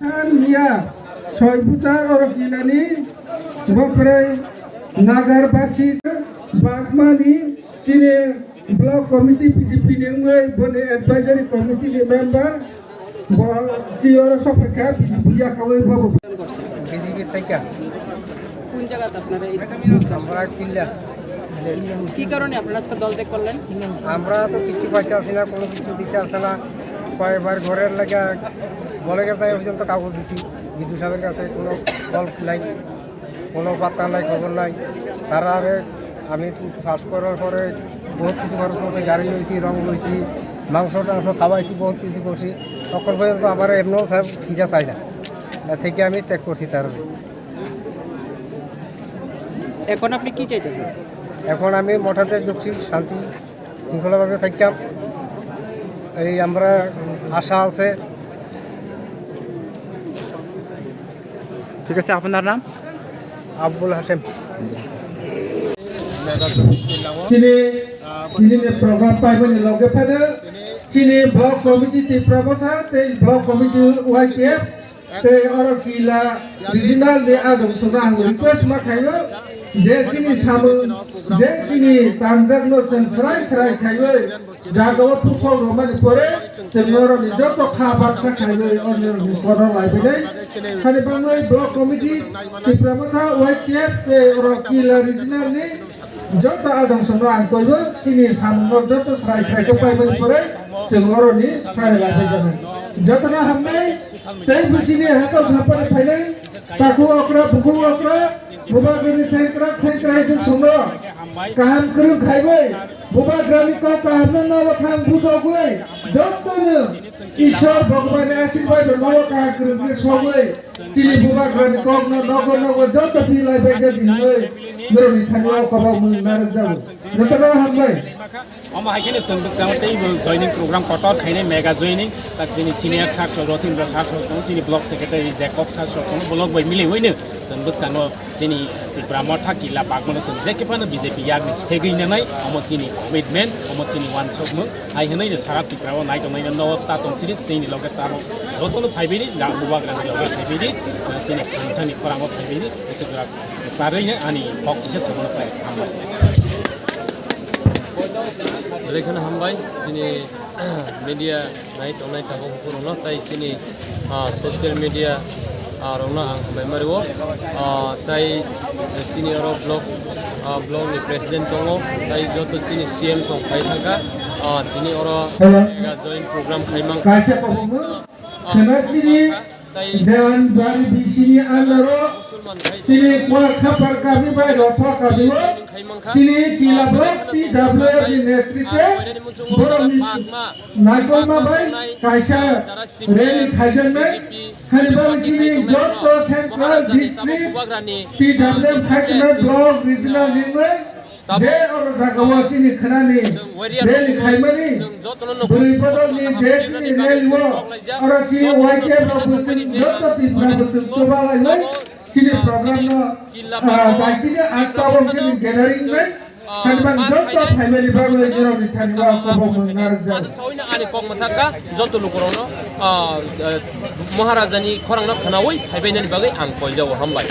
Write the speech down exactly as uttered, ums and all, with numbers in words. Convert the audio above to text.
Miya, soi butar oro kilani, bokrai, Nagar basi, Bagmani, chini block committee B J P ni wngwi, boni advisory committee ni member, bo, twi oro sokphaikha B J P yakawi bobo. B J P thaika. কোন জায়গাতে আপনারা এই আমরা কিল্লা। কি কারণে আপনারা আজকে দল ত্যাগ করলেন? আমরা তো কিচ্ছু পাইতে আসি না, কোনো কিছু দিতে আসে না। কয়েকবার ঘরের লাগা বলে গেছে, এই পর্যন্ত কাগজ দিছি বিডিও সাহেবের কাছে, কোনো ফল নাই, কোনো পাত্তা নাই, খবর নাই। তারা আরে আমি পাস করার পরে বহুত কিছু খরচ করছি, গাড়ি লইছি, রং লইছি, মাংস টাংস খাওয়াইছি, বহুত কিছু করছি। তখন পর্যন্ত আমার এমনও সাহেব ফিরে চাই না, এর থেকে আমি ত্যাগ করছি তার। এখন আপনি কি চাইতেছেন? এখন আমি মঠাতে ঢুকছি, শান্তি শৃঙ্খলাভাবে থাকতাম, এই আমরা আশা আছে। ঠিক আছে, আপনার নাম? আব্বুল Hashem. Chini, chini ni program paimani loge phano, chini block committee Tipra Motha tei block committee Y T F tei oro Kila regional ni adong chwngno ang request ma khaio je chini samung, je chini tangjak no chwng srai srai khaiwi jaga o pusok rwmani pore chwng oro ni joto kha baksa khaiwi oro ni kono lai bini. Hani bangwi block committee Tipra Motha Y T F tei oro Kila regional ni joto adong chwngno ang koibo chini samung no joto srai srai khe paimani pore chwng oro ni sari lai bai jana. Joto no hambai. Tei buchini hato sapari phainai, takhuk okra, bukhuk okra, bubagrani sengkrak, sengkrak hai chwng songno. Kaham kwrwng khaibai, bubagrani kok kaham no nobo kaham bujogwi, jotono Ishwar Bhagwanni asirwad no nobo kaham kwrwng khe sogwi, chini bubagrani kok no nogo nogo joto bilai bai jagwi hinwi, norokni thani o kobok mung narwk jago. Jotono hambai. Omo hai kheno chwng bwskango tei bo joining program kotor khainai mega joining, tak chini senior sir rok Rotindra sir rok tongo, chini block secretary Jacob sir rok tongo, block bai miliwino chwng bwskango chini Tipra Motha Kila Bagmano chwng je khe phano B J P yakni segwi nanai, omo chini commitment, omo chini uansukmung, hai hwnwi no sara Tipra o nai tongnai no ta tong sini chini loge tamo jotono phaibai ni bubagrani loge phaibai ni chini khansani khorang o phaibai ni. Charwi no ani kok kisa samano pai hambai. Belai kheno hambai chini media nai tongnai tabuk bukurokno tai chini, ah, social media, ah, rokno ang hambai mario. Ah, tai chini oro block, ah, block ni president tongo, tai joto chini C M song phai thangkha. Ah, tini oro Hello. Mega join program khai mang. Kaisa kobongno khena chini Dewan Bari B C ni under o chini Kuar Khapar kami bai Rotha kami o chini Kila block T W F ni netritwe borokni naikolma bai kaisa rally khaijaknai. Hani bagwi chini joto central district T W F high command block regional wngwi je oro jagao chini khnani rally khaimani bwrwi bodolni je chini rally o oro chini Y T F rok bwswk joto Tripura bwswk chubalaiwi chini program no, ah, daikini atta o chini gathering bai. Hani bagwi joto phaimani bagwi norokni thani o kobong mung narwkjago. Sawi no ani kok mwthakha joto lukurokno, ah, ah, Maharajani khorangno khwnawi phaibainani bagwi ang koljao hambai.